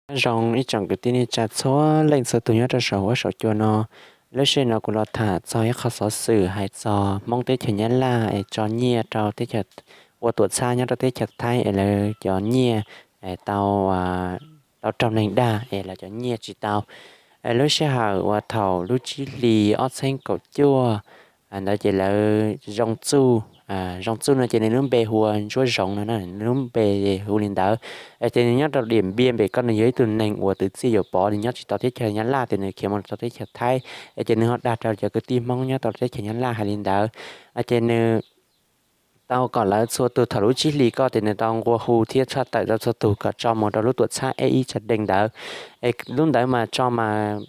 Nyob zoo ib tsoom kwv tij neej tsa txhua leej txhua tus nyob rau saum huab saum cua no. Lub sij hawm no kuv los tham txog ib qho xov xwm hais txog Hmoob teb chaws Nyab Laj es tso nyiaj rau teb chaws, ua tuam txhab nyob rau teb chaws Thaib es lawv cov nyiaj tau, tau raug neeg dag es lawv cov nyiaj tsis tau. Lub sij hawm uas thaum lub tsib hlis ob txhiab kaum cuaj ntawd ces lawv zoo txuj, zoo txuj no ces nws lub npe hu ua Ntsuab Zoov no, nws lub npe hu li ntawd. Ces nws nyob rau Diam Npiaj pem ko, nws yog ib tug neeg uas twv txiaj yuam pov, nws nyob tsis tau teb chaws Nyab Laj ces nws khiav mus rau teb chaws Thaib. Ces nws ho dag rau cov kwv tij Hmoob nyob rau teb chaws Nyab Laj hais li ntawd. Ces nws tau kom lawv txhua tus thaum lub tsib hlis ko ces nws tau nqua hu thiab tshaj tawm rau txhua tus kom tso mus rau lub tuam txhab eb ib tsa dee ntawd. Es lub ntawd mas tso mas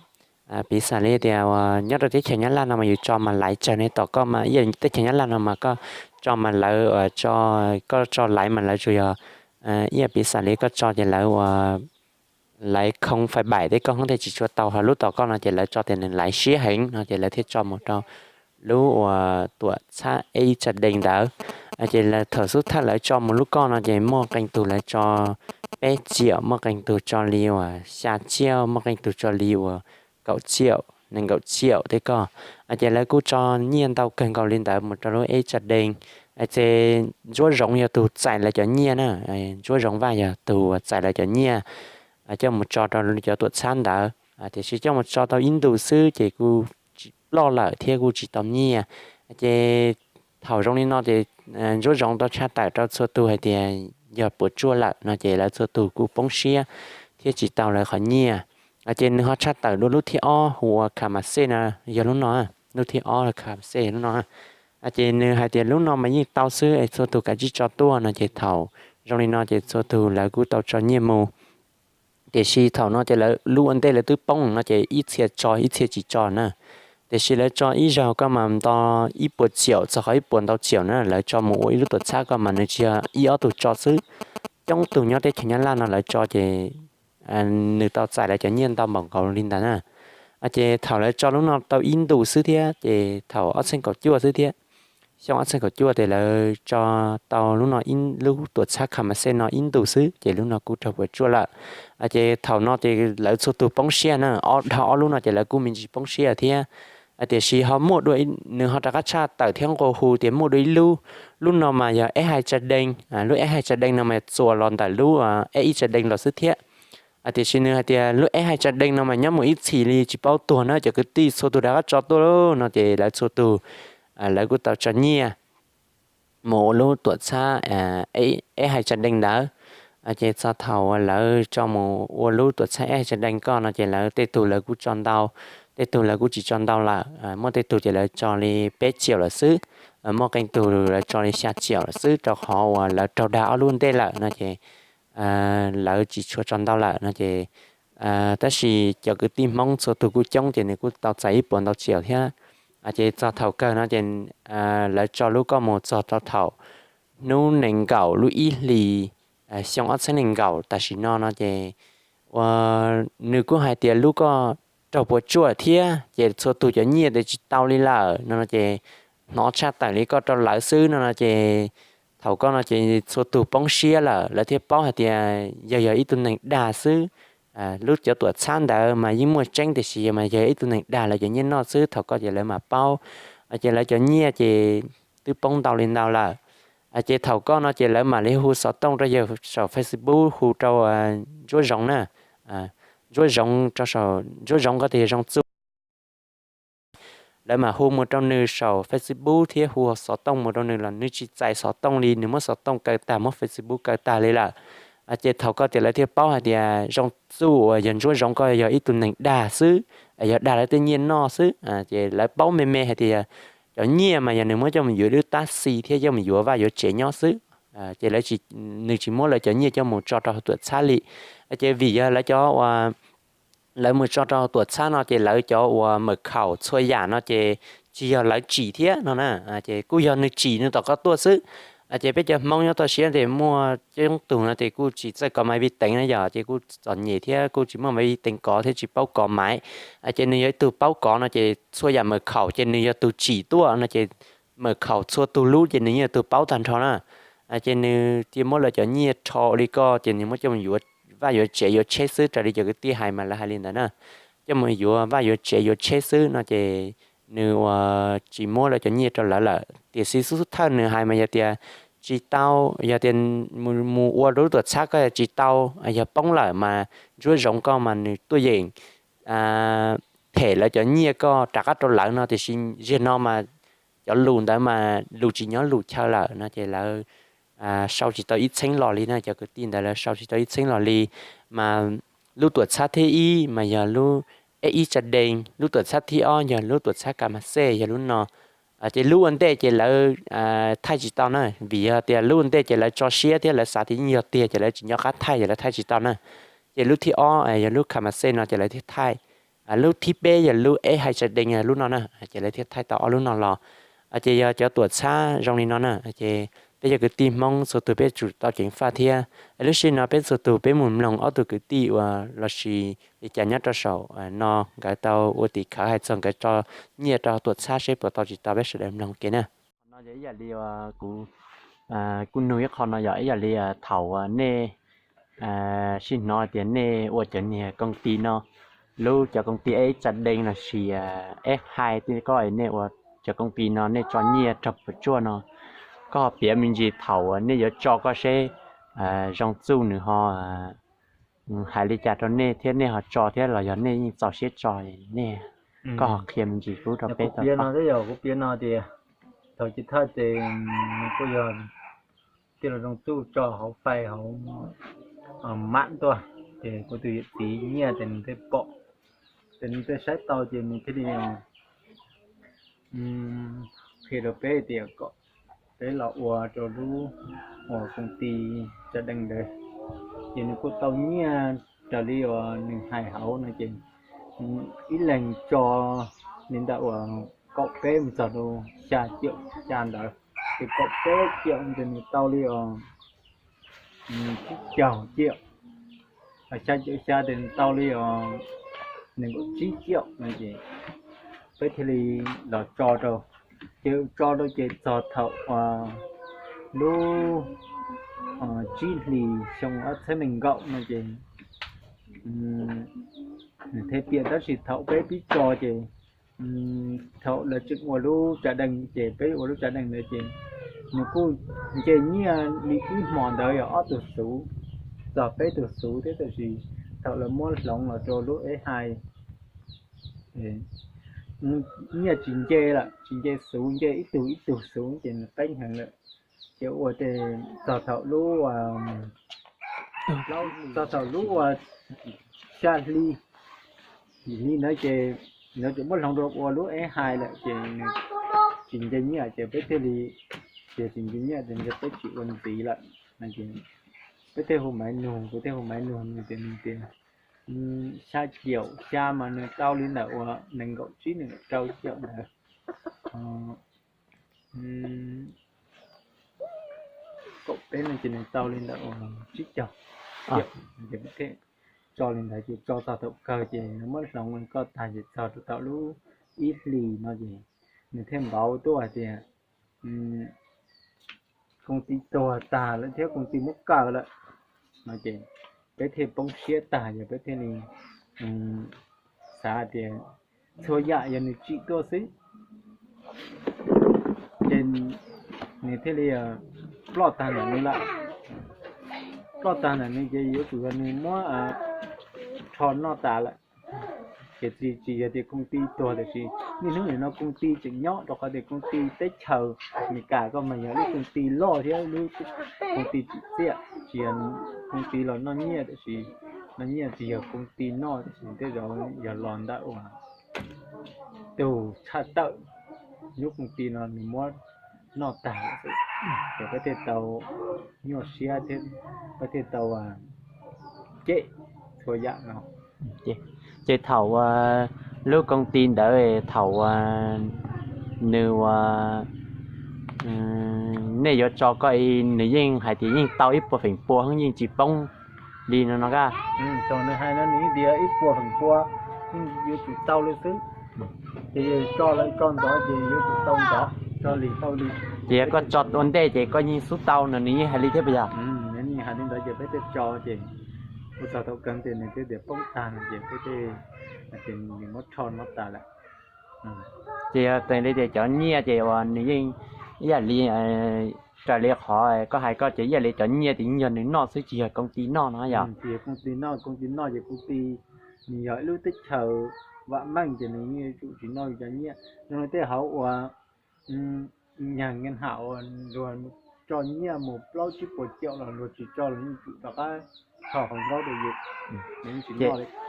piv xam li tias nyob rau teb chaws Nyab Laj no mas yus tso mas laiv tsawg ne, tom koj mas ib yam teb chaws Nyab Laj no mas koj tso mas lawv, koj tso laiv mas lawv tsuas yog ib yam piv xam li koj tso ces lawv ua laiv khoo fais baim tej koj hoob tej tsis tshua tau, ho lub tom koj no ces lawv tso tias nws laiv siab heev no ces lawv thiaj tso mus rau lub uas tuam txhab eb ib tsa dee ntawd. Ces thaum xub thawj lawv tso mus lub koj no ces muaj qee tug lawv tso peb tsiaum, muaj qee tug tso li uas xya tsiaum, muaj qee tug tso li uas kaum tsiaum, nees nkaum tsiaum tej koj. Ces lawv kuj tso nyiaj ntau kawg nkaus li ntawd mus rau lub eb tsa dee. Ces Ntsuab Zoov yog tus txais lawv cov nyiaj na, Ntsuab Zoov Vaj yog tus txais lawv cov nyiaj coj mus tso rau cov tuam txhab ntawd, tiam sis coj mus tso tau ib ntus xwb ces kuj tsis ploj lawm thiab kuj tsis tau nyiaj. Ces thaum zoo li no ces Ntsuab Zoov tau tshaj tawm rau txhua tus hais tias yog puas tsuaj lawm no ces lawv txhua tus kuj poob siab thiab tsis tau lawv qhov nyiaj. Ces nws ho tshaj tawm dua lub thib ob hu ua Kha Ma Xej no, yog lub no, lub thib ob Kha Ma Xej lub no. Ces nws hais tias lub no mas yeej tau xwb es txhua tus kav tsij tso tuaj no ces thaum zoo li no ces txhua tus lawv kuj tau tso nyiaj mus. Tiam sis thaum no ces lawv lub ua ntej lawv twb poob no ces ib txhia tso ib txhia tsis tso na. Tiam sis lawv tso ib zaug koj mas nto ib puas tsiaum txog qhov ib puas ntau tsiaum na, lawv tso mus ua ib lub tuam txhab koj mas nws tsis yog ib ob tug tso xwb, coob tug nyob teb chaws Nyab Laj no lawv tso ces nws tau txais lawv cov nyiaj ntau npaum nkaus li ntawd na. Ces thaum lawv tso lub no tau ib ntus xwb thiab ces thaum ob txhiab kaum cuaj xwb thiab, xyoo ob txhiab kaum cuaj ces lawv tso tau lub no, lub tuam txhab Kha Ma Xej no ib ntus xwb ces lub no kuj raug puas tsuaj lawm. Ces thaum no ces lawv txhua tus poob siab na, ob dhau ob lub no ces lawv kuj me ntsis poob siab thiab. Tiam sis ho muaj dua, nws ho rov qab tshaj tawm thiab nqua hu tias muaj dua ib lub, lub no mas yog eb hai tsa dee, lub eb hai tsa dee no mas txuas los ntawm lub eb ib tsa dee los xwb thiab. Tiam sis nws hais tias lub eb hai tsa dee no mas nyob mus ib txhis li tsis paub tuag na, cov kwv tij txhua tus rov qab tso tuaj no ces lawv txhua tus lawv kuj tau tso nyiaj mus ua lub tuam txhab eb hai tsa dee ntawd. Ces txog thaum uas lawv tso mus ua lub tuam txhab eb hai tsa dee koj no ces lawv tej tug lawv kuj tso ntau, tej tug lawv kuj tsis tso ntau lawm. Muaj tej tug ces lawv tso li peb tsiaum lawm xwb, muaj qee tug lawv tso li xya tsiaum lawm xwb, rau qhov uas lawv raug dag ob lub ntej lawm no ces lawv tsis tshua tso ntau lawm no ces, tab sis cov kwv tij Hmoob txhua tus kuj coob ces nws kuj tau txais ib puas ntau tsiaum thiab. Ces txog thaum kawg no ces lawv tso lub koj mus txog rau thaum hnub nees nkaum lub ib hlis xyoo ob txhiab nees nkaum tam sim no no ces uas nws kuj hais tias lub koj raug puas tsuaj thiab ces txhua tus cov nyiaj ces tsis tau li lawm no no ces hnov tshaj tawm li koj rau lawv xwb no no ces thaum koj no ces txhua tus poob siab lawm, lawv thiaj paub hais tias yog yog ib tug neeg dag xwb. Lub cov tuam txhab ntawd mas yeej muaj tseeb tiam sis mas yog ib tug neeg dag lawv cov nyiaj noj xwb, thaum koj ces lawv mam paub. Ces lawv cov nyiaj ces twb poob ntau li ntau lawm. Ces thaum koj no ces lawv mam li hu xov tooj rau yawg saum Facebook hu rau Ntsuab Zoov na. Ntsuab Zoov rau saum, Ntsuab Zoov koj tias yog Zoo Txuj. Lawv mam hu mus rau nws saum Facebook thiab hu xov tooj mus rau nws los nws tsis txais xov tooj li, nws muab xov tooj kaw tag, muab Facebook kaw tag li lawm. Ces thaum koj tias lawv thiaj paub hais tias Zoo Txuj uas yog Ntsuab Zoov koj yog ib tug neeg dag xwb, yog dag lawv tej nyiaj noj xwb. Ces lawv paub me me hais tias cov nyiaj mas yog nws muab coj mus yuav lub tab xi thiab coj mus yuav vaj yuav tsev nyob xwb. Ces lawv, nws tsis muab lawv cov nyiaj coj mus tso rau hauv tuam txhab li. Ces vim yog lawv cov uas lawv mus tso rau tuam txhab no ces lawv cov uas mawm khaum txhua yam no ces tsis yog lawv tsim thiab no na, ces kuj yog nws tsim nws tom qab tuaj xwb. Ces peb cov Hmoob nyob toj siab ces muaj coob tug no ces kuj tsis txawj kov maiv vij teev na yom, ces kuj txom nyem thiab kuj tsis muaj maiv vij teev kov thiab tsis paub kov maiv. Ces nws yog ib tug paub kov no ces txhua yam mawm khaum ces nws yog tus tsim tuaj no ces mawm khaum txhua tus lub ces nws yeej yog tus paub tag nrho na. Ces nws cia muab lawv cov nyiaj rho li koj ces nws muab coj mus yuav vaj yuav tsev yuav tsheb xwb, raws li cov kwv tij hais mas lawv hais li ntawd na. Coj mus yuav vaj yuav tsev yuav tsheb xwb no ces nws ua tsis muab lawv cov nyiaj rau lawv lawm. Tiam sis xub thawj nws hais mas yog tias tsis tau, yog tias mus ua rau lub tuam txhab koj tsis tau, yog poob lawm mas ntsuab zoov koj mas nws tuaj yeem them lawv cov nyiaj koj rov qab rau lawv no, tiam sis ziag no mas cov lus ntawd mas lus tsis nyob lus chaw lawm no ces lawv sau tsis tau ib txheeb los li na. Cov kwv tij ntawd lawv sau tsis tau ib txheeb los li, mas lub tuam txhab thib ib mas yog lub eb ib tsa dee, lub tuam txhab thib ob yog lub tuam txhab ka mas xej yog lub no. Ces lub ua ntej ces lawv thaij tsis tau na, vim yog tias lub ua ntej ces lawv tso siab thiab lawv xav tias yeej yog tiag ces lawv tsis nco qab thaij ces lawv thaij tsis tau na. Ces lub thib ob yog lub ka mas xej no ces lawv thiaj thaij. Lub thib peb yog lub eb hais tsa dee lub no na, ces lawv thiaj thaij tau ob lub no los. Ces yog cov tuam txhab zoo li no na, ces peb cov kwv tij Hmoob txhua tus peb tsum tau ceev faj thiab. Lub sij no peb txhua tus peb mus mloog ob tug kwv tij uas los sis li cas nyob rau saum no nkawd tau ua tim khawv hais txog nkawd tso nyiaj rau tuam txhab seb puas tau tsis tau, peb sawv daws mloog ke na. No yog ib yam li kuv kuj nug ib qho no yog ib yam li thaum nej sib hnov tias nej ua cov niag koom ti no, lub cov koom ti eb tsa dee los sis eb hais ti koj, nej ua cov koom ti no nej tso nyiaj raug puas tsuaj no, koj ho piav me ntsis thaum nej yuav tso koj seb zoo txuj nws ho hais li cas rau nej thiab nej ho tso thiab los yog nej yeej txaus siab tso, nej koj ho qhia me ntsis pub rau peb tau. Kuv piav no tias thaum chiv thawj ces nws kuj yog tij laug Zoo Txuj tso hauv fais hauv mam tuaj, ces kuv tus yawm txiv nyiaj ces nws thiaj pom, ces nws thiaj saib tau ces nws thiaj li qhia rau peb tias kom peb los ua rau lub uas koom ti tsa dee ntawd, ces nws kuj tau nyiaj raws li uas nws hais hauv no ces ib leeg tso li ntawm uas kaum peb mus txog rau xya ciam xya ntawd, ces kaum peb ciam ces nws tau li uas tsib caug ciam, xya ciam xya ces nws tau li uas nees nkaum tsib ciam no ces peb thiaj li los tso rau, ces tso rau ces txog thaum lub tsib hlis xyoo ob txhiab nees nkaum no ces nws thiaj piam, tab sis thaum peb pib tso ces thaum lawv tseem ua lub tsa dee ces peb ua lub tsa dee ntawd ces nws kuj nce nyiaj li ib hmos ntawd yog ob tug xuv txog peb tug xuv thiab, tab sis thaum lawv muab hloov los rau lub eb hais nyiaj tsis nce lawm, tsis nce xuv, nce ib tug ib tug xuv ces nws qeeb heev lawm. Ces ua ces txog thaum lub, txog thaum lub uas xya hli, yim hli ntawd ces lawv tseem muab hloov rau ua lub eb hais lawm ces nws tsis nce nyiaj ces peb thiaj li, ces tsis nce nyiaj ces peb tsis ua ntxiv lawm. Peb thiaj hu Maiv Nug, kuv thiaj hu Maiv Nug nws tias, nws tias xya ciam xya mas nws tau li ntawm uas nees nkaum tsib nees nkaum rau ciam ntawd. Kaum peb no ces nws tau li ntawm uas tsib caug ciam, ces peb thiaj tso li ntawd ces tso txog thaum kawg ces nws muab hloov koj tag ces txog rau thaum lub ib hlis no ces nws thiaj npauv tuaj hais tias koom ti tuag tag lawm thiab koom ti muab kaw lawm no ces peb thiaj poob siab tag, yog peb thiaj li xav tias txhua yam yog nws tsim tuaj xwb ces nws thiaj li ploj tag ntawm nws lawm. Ploj tag ntawm nws ces yuav tsum yog nws muab rho noj tas lawm. Ces tsis, tsis yog tias koom ti tuag, tiam sis niaj hnub nim no koom ti tseem nyob, rau qhov tias koom ti teb chaws Amelikas ko mas yog lub koom ti loj thiab lub koom ti tsim txiaj, tsis yog koom ti los noj nyiaj, tiam sis noj nyiaj tsis yog koom ti noj, tiam sis tej zaum yog los ntawm uas tus tshaj tawm lub koom ti no nws muab noj tag lawm xwb, ces peb thiaj tau nyuaj siab thiab peb thiaj tau cem txhua yam no. Ces thaum lub koom ti ntawd thaum nws ua, nej yuav tso koj nws yeej hais tias yeej tau ib puas feem pua yeej tsis poob li no no ka. Thaum nws hais no nws tias ib puas feem pua yeej yuav tsum tau li xwb. Ces yog tso lawm tso ntxov ces yuav tsum tau ntxov, tso li tau li. Ces yog koj tso ua ntej ces koj yeej xub tau no nws yeej hais li thiab puas yog? Nws yeej hais li ntawd ces peb thiaj tso ces Ua txog thaum kawg ces nws thiaj tias poob tag no ces peb thiaj hais tias nws muab rho no tas lawm. Ces yog li tias cov nyiaj ces uas nws yeej ib yam li raws li qhov koj hais koj ces ib yam li cov nyiaj ces yeej yog nws noj xwb tsis yog koom ti noj no yog? Tsis yog koom ti noj, koom ti noj ces koom ti nws yog ib lub teb chaws vam meej ces nws yeej yuav tsum tsis noj cov nyiaj. Zoo li tej hauv uas nyag nkees ham uas luag tso nyiaj mus plaub tsib puas caum los luag tsis tso los yeej tsum rov qab tho hauv nkaub rau yus.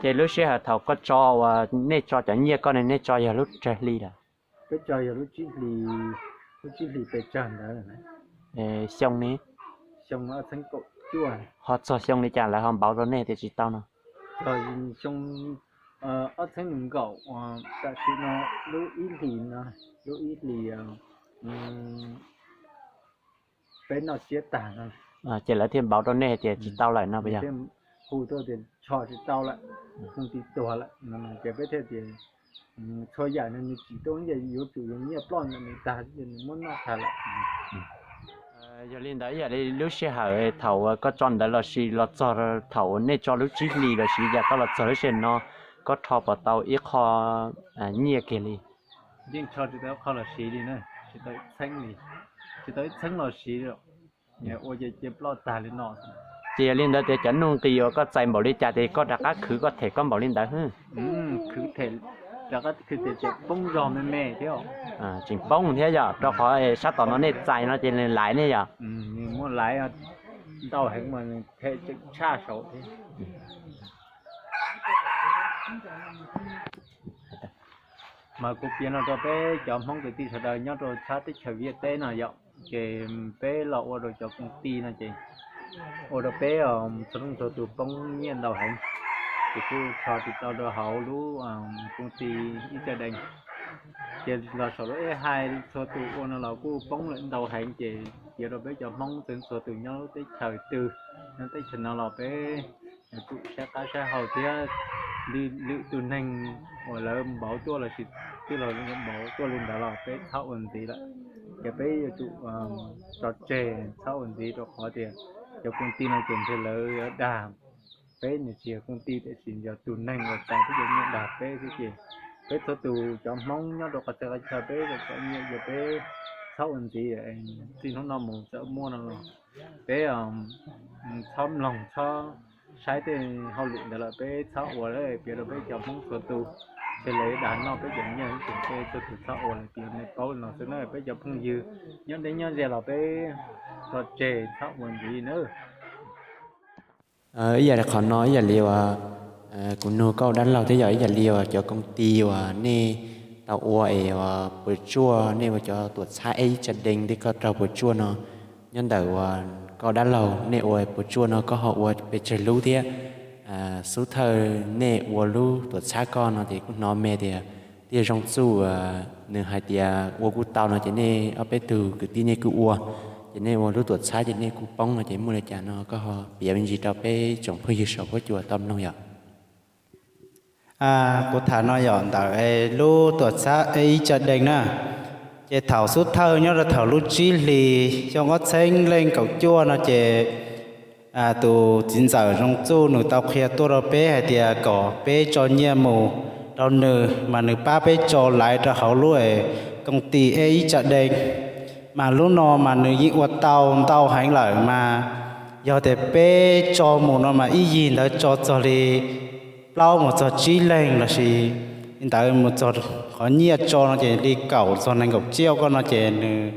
Ces lub sij hawm thaum koj tso uas nej tso cov nyiaj koj ne nej tso yog lub tsawg hli lawm? Peb tso yog lub tsib hlis, lub tsib hlis pes tsawg ntawd. Xyoo ne? Xyoo ob txheeb kaum cuaj. Ho txog xyoo li cas lawv ho npauv rau nej tias tsis tau no? Xyoo ob txheeb nees nkaum, tam sim no lub ib hlis no, lub ib hlis peb noj siab tag no ces lawv thiaj npauv rau nej tias tsis tau lawm no puas yog? Hu tuaj tias tso tsis tau lawm, koom ti tuag lawm no ces peb thiaj tias txhua yam no nws tsim tuaj ib yam yuav tsum yog nyiaj ploj ntawm nws tag ces nws muab noj tag lawm. Yog li ntawd ib yam li lub sij hawm thaum uas koj tso ntawd los sis los txog thaum uas nej tso lub tsib hlis los sis yam koj los txog lub sij hawm no, koj rho puas tau ib qho nyiaj kiag li? Yeej tso tsis tau ib qho los siv li na, tsis tau ib txheeb li, tsis tau ib txheeb los siv li. Ua ces cia ploj tag li no. Ces yog li ntawd tias cov nuj nqis uas koj txais npaum li cas ces koj rov qab khwv koj them koj npaum li ntawd. Khwv them, rov qab khwv them tseem poob zog me me thiab. Tseem poob thiab yom, rau qhov sab tom no nej txais no ces nws laiv nej yom? Nws muaj laiv ntau heev mas nws them tseem tshaj saud thiab. Mas kuv piav no rau peb cov Hmoob kwv tij sawv daws nyob rau sab teb chaws Viaj teb no yom, ces peb los ua rau cov koom ti no ces ua rau peb txhua leej txhua tus poob nyiaj ntau heev. Ces kuj tso tsis tau rau hauv lub koom ti ib tsa dee. Ces los saum lub eb hais txhua tus ua no los kuj poob lawm ntau heev ces piav rau peb cov Hmoob txhua txhua tus nyob lub teb chaws twg, nyob teb chaws no los peb yuav tsum saib qab saib hau thiab. Lwm tus neeg uas lawv npauv tuaj los sis twb los npauv tuaj li ntawd los peb txhob ua ntxiv lawm. Ces peb yuav tsum tso tseg txhob ua ntxiv rau qhov tias cov koom ti no ces ntshe lawv dag peb, nws tsis yog koom ti tiam sis yog tus neeg uas txais peb cov nyiaj dag peb xwb ces peb txhua tus cov Hmoob nyob rau qhov txhia qhov chaw peb kom nyiaj ces peb txhob ua ntxiv. Txij hnub no mus txawm muaj no los peb txhob mloog txhob saib tej hauj lwm ntawd lawm, peb txhob ua lawm, piav rau peb cov Hmoob txhua tus, ces lawv dag noj peb cov nyiaj ces peb txhua tus txhob ua lawm, piav nej paub no xwb na peb cov phooj ywg. Nyob deb nyob ze los peb tso tseg txhob ua ntxiv na. Ib yam li qhov no ib yam li uas kuv nug koj dab laug thiab yog ib yam li uas cov koom ti uas nej tau ua es uas puas tsuaj, nej ua cov tuam txhab eb ib tsa dee tej koj raug puas tsuaj no, nyob ntawm uas koj dab laug nej ua puas tsuaj no koj ho ua pes tsawg lub thiab? Xub thawj nej ua lub tuam txhab koj no ces kuj hnov me tias Tiaj Zoo Txuj nws hais tias ua kuj tau no ces nej ob peb tug kwv tij nej kuj ua, ces nej ua lub tuam txhab ces nej kuj poob no ces muaj li cas no koj ho piav me ntsis rau peb tsoom phooj ywg saum huab cua tau mloog yom. Kuv tham no yog ntawm lub tuam txhab eb ib tsa dee na, ces thaum xub thawj nyob rau thaum lub tsib hlis xyoo ob txheeb leej kaum cuaj no ces tus txiv ntxawm Zoo Txuj nws tau qhia tuaj rau peb hais tias kom peb tso nyiaj mus rau nws mas nws pab peb tso laiv rau hauv lub koom ti eb ib tsa dee. Mas lub no mas nws yeej ua tau ntau heev lawm mas yog tias peb tso mus no mas ib yig ntawd tso txog li plaub mus txog tsib leeg lossis li ntawd mus txog qhov nyiaj tso no ces li kaum txog nees nkaum tsiaj koj no ces nws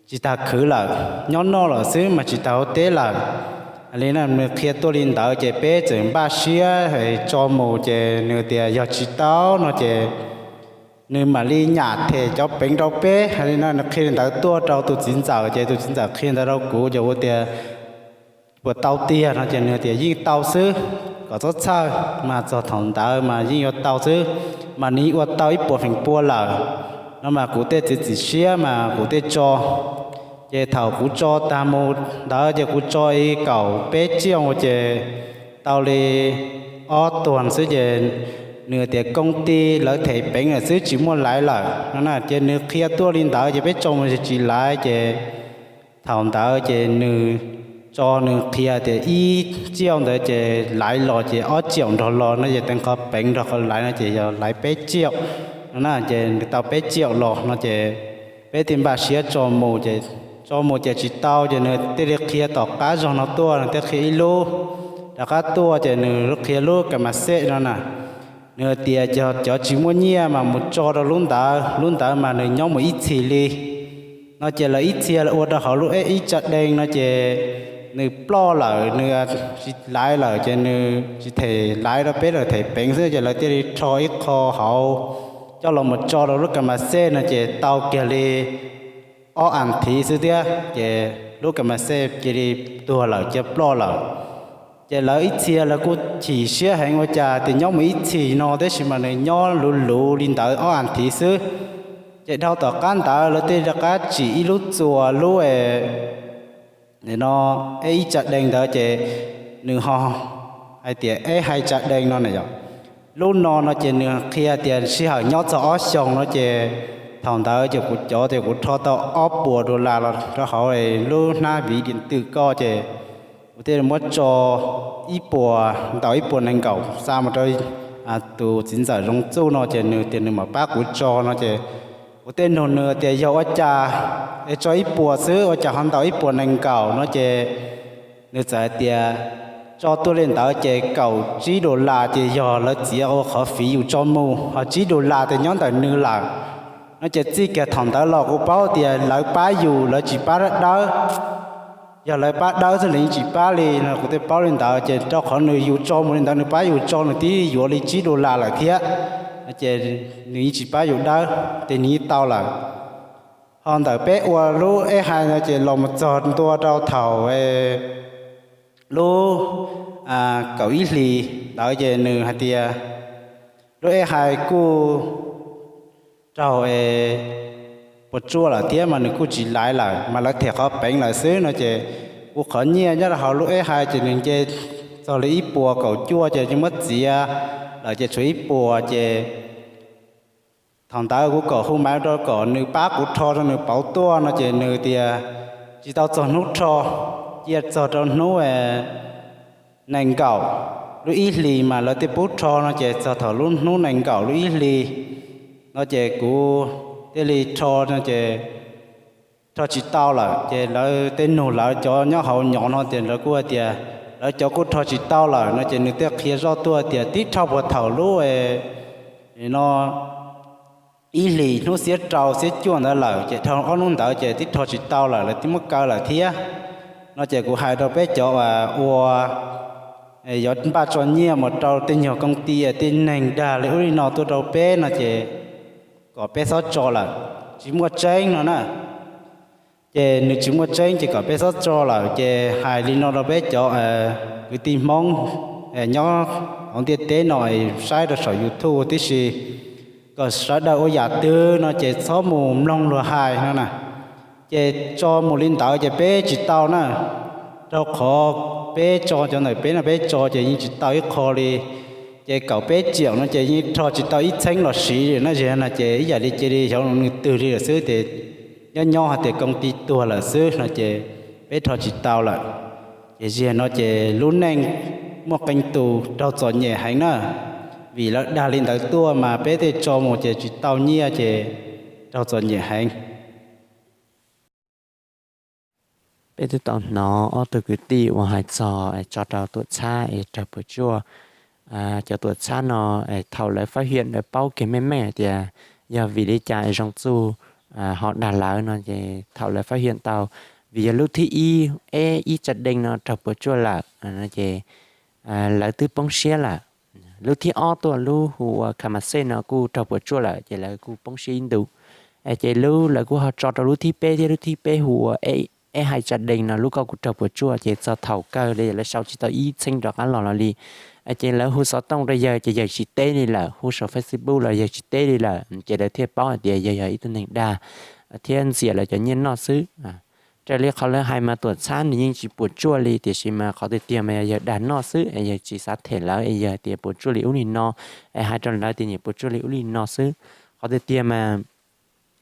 tsis tas khwv lawm, nyob noj lawm xwb mas tsis tas ua teb lawm. Li no nws qhia tuaj li ntawd ces peb txawm npaj siab tso mus ces nws tias yog tsis tau no ces nws mam li nyam them cov peev rau peb. Li no nws qhia li ntawd tuaj rau tus txiv ntxawm ces tus txiv ntxawm qhia ntawd rau kuv ces kuv tias puas tau tiag no ces nws tias yeej tau xwb, kom txhob txhawj mas txog thaum ntawd mas yeej yuav tau xwb, mas nws yeej ua tau ib puas feem pua lawm. No mas kuv tej txiav txim siab mas kuv tej tso, ces thaum kuv tso tag mus ntawd ces kuv tso ib kaum peb tsiaj ua ces tau li ob tuag xwb ces nws tias koom ti lawv them peev lawm xwb tsis muaj laiv lawm no na. Ces nws qhia tuaj li ntawd ces peb tso mus tsis laiv ces thaum ntawd ces nws tso nws qhia tias ib tsiaum ntawd ces laiv los ces ob tsiaum nrog los no ces teev qhov peev nrog qhov laiv no ces yog laiv peb tsiaum no na, ces nws tau peb tsiaum los no ces peb thiaj npaj siab tso mus ces tso mus ces tsis tau ces nws thiaj li qhia tom qab zog no tuaj, nws thiaj qhia ib lub rov qab tuaj ces nws qhia lub kas mas xej no na. Nws tias cov tsis muaj nyiaj mas mus tso rau lub ntawd, lub ntawd mas nws nyob mus ib txhis li no ces lawv ib txhia ua rau hauv lub ib tsa dee no ces nws ploj lawm, nws tsis laiv lawm ces nws tsis them laiv rau peb lawm, them peev xwb ces lawv thiaj li rho ib qho hauv coj los mus tso rau lub kas mas xej no ces tau kiag li ob as thiv xwb thiab ces lub kas mas xej cia li tuag lawm, cia ploj lawm. Ces lawv ib txhia lawv kuj chim siab heev ua cas tias nyob mus ib txhis no tab sis mas nws nyob luv luv li ntawd ob as thiv xwb. Ces dhau tom qab ntawd lawv thiaj rov qab tsim ib lub txuas lub no ib tsa dee ntawd ces nws ho hais tias ib hais tsa dee no na yom. Lub no no ces nws qhia tias sij hawm nyob txog ob xyoos no ces thaum ntawd ces kuv cov tias kuv rho tau ob puas dollar los rau hauv lub hnab vis diam twm ko ces kuv thiaj li muab tso ib puas, ntaus ib puas nees nkaum xa mus rau tus txiv ntxawm Zoov Txuj no ces nws tias nws mam pab kuv tso no ces kuv thiaj nug nws tias yog ua cas es tso ib puas xwb ua cas ho ntaus ib puas nees nkaum no ces nws txawm hais tias tso tuaj li ntawd ces kaum tsib dollar ces yog lawv txiav ua qhov fiv yus tso mus, ho tsib dollar ces nyob ntawm nws lawm no ces txij kiag thaum ntawd los kuv paub tias lawv pab yus lawv tsis pab dawb. Yog lawv pab dawb xwb lawv yeej tsis pab li no, kuv thiaj paub li ntawd ces rau qhov nws yus tso mus li ntawd nws pab yus tso nws twb yuav li tsib dollar lawm thiab no ces nws yeej tsis pab yus dawb ces nws yeej tau lawm. Ho ntawm peb ua lub ib hais no ces los mus txog ntua rau thaum lub kaum ib hlis ntawd ces nws hais tias lub ib hais kuj raug puas tsuaj lawm thiab mas nws kuj tsis laiv lawm mas lawv them qhov peev lawm xwb no ces kuv qhov nyiaj nyob rau hauv lub ib hais ces nws nce txog li ib puas kaum cuaj ces yeej muab txiav lawm ces tshuav ib puas ces thaum ntawd kuv kom hu maiv rau kom nws pab kuv rho rau nws pauv tuaj no ces nws tias tsis tau txog hnub rho, cia txog rau hnub nees nkaum lub ib hlis mas lawv thiaj pub rho no ces txog thaum lub hnub nees nkaum lub ib hlis no ces kuv thiaj li rho no ces rho tsis tau lawm ces lawv tej nug lawv cov nyob hauv nyob no ces lawv kuj hais tias lawv cov kuj rho tsis tau lawm no ces nws thiaj qhia zoj tuaj tias tib dhau puag thaum lub no ib hlis hnub xiab rau xiab cuaj ntawd lawm ces dhau ob hnub ntawd ces tib rho tsis tau lawm lawv twb muab kaw lawm thiab no ces kuv hais rau peb cov ua yuav npaj tso nyiaj mus rau tej nyuag koob ti tej neeg dag li ub li no tuaj rau peb no ces kom peb txhob tso lawm, tsis muaj tseeb no na. Ces nws tsis muaj tseeb ces kom peb txhob tso lawm ces hais li no rau peb cov kwv tij Hmoob nyob hauv ntiaj teb no saib rau saum YouTube tib si, kom sawv daws ua yam twg no ces txhob mus mloog luag hais no na. Ces tso mus li ntawd ces peb tsis tau na, rau qhov peb tso cov ntawm peb no peb tso ces yeej tsis tau ib qho li. Ces kaum peb tsiaum no ces yeej rho tsis tau ib txheeb los siv li na, zig no ces ib yam li cia li xyov nws twg li lawm xwb ces nyob nyob hais tias koob ti tuag lawm xwb no ces peb rho tsis tau lawm. Ces zig no ces lub neej muaj qee tus raug txom nyem heev na, vim lawv dag li ntawd tuaj mas peb tej tso mus ces tsis tau nyiaj ces raug txom nyem heev. Peb twb tau hnov ob tug kwv tij uas hais txog tso rau tuam txhab es raug puas tsuaj. Cov tuam txhab no thaum lawv fab hiam lawv paub kiag meej meej hais tias yog vim li cas Zoov Txuj ho dag lawv no ces thaum lawv fab hiam tau, vim yog lub thib ib, ib tsa dee no raug puas tsuaj lawm no ces lawv twb poob siab lawm. Lub thib ob tuaj lub hu ua Khamasej no kuj raug puas tsuaj lawm ces lawv kuj poob siab ib ntus. Ces lub lawv kuj ho tso rau lub thib peb thiab, lub thib peb hu ua ib hais tsa dee no lub kuj raug puas tsuaj ces txog thaum kawg li lawv sau tsis tau ib txheeb rov qab los los li. Ces lawv hu xov tooj rau yawg ces yawg tsis teb li lawm, hu saum Facebook los yawg tsis teb li lawm ces lawv thiaj paub hais tias yawg yog ib tug neeg dag thiab ntxias lawv cov nyiaj noj xwb. Raws li qhov lawv hais mas tuam txhab nws yeej tsis puas tsuaj li, tiam sis mas qhov tiag tiag mas yog yawg dag noj xwb es yawg tsis xav them lawv es yawg tias puas tsuaj li ub li no, es hais rau lawv tias nyiam puas tsuaj li ub li no xwb. Qhov tiag tiag mas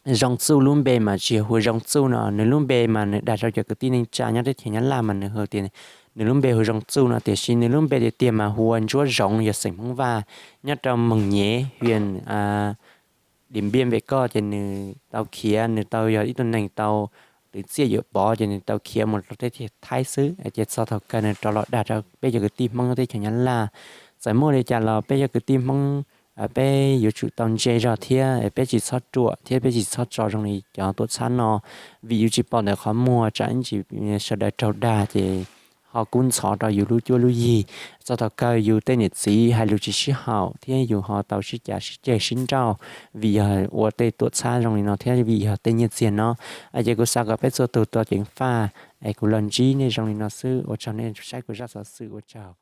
Zoo Txuj lub npe mas tsis yog hu Zoo Txuj no, nws lub npe mas nws dag rau cov kwv tij neej tsa nyob teb chaws Nyab Laj mas nws hu tias nws lub npe hu Zoo Txuj no, tiam sis nws lub npe tiag tiag mas hu ua Ntsuab Zoov, yog xeem Hmoob Vaj, nyob rau Moos Nyev, hiam Diam Npiaj Npem Koj. Ces nws tau khiav, nws tau yog ib tug neeg tau twv txiaj yuam pov, ces nws tau khiav mus rau teb chaws Thaib xwb. Ces txog thaum kawg nws rov los dag rau peb cov kwv tij Hmoob nyob teb chaws Nyab Laj. Txawm muaj li cas los peb cov kwv tij Hmoob peb yuav tsum tau ntse zog thiab peb tsis txhob ruam thiab peb tsis txhob tso zoo li cov tuam txhab no, vim yus tsis pom ntawm qhov muag, tsam ib ntsis sawv daws raug dag ces ho kub ntxhov rau yus lub cuab lub yig. Txog thaum kawg yus tej niam txiv hais lus tsis sib haum thiab yus ho tau sib cav sib ceg sib nrauj vim yog ua tej tuam txhab zoo li no thiab vim yog tej nyiaj txiag no. Ces kuv xav kom peb txhua tus tau ceev faj, es kuv los ntsib nej zoo li no xwb, ua tsaug nej saib kuv zaj xov xwm, ua tsaug.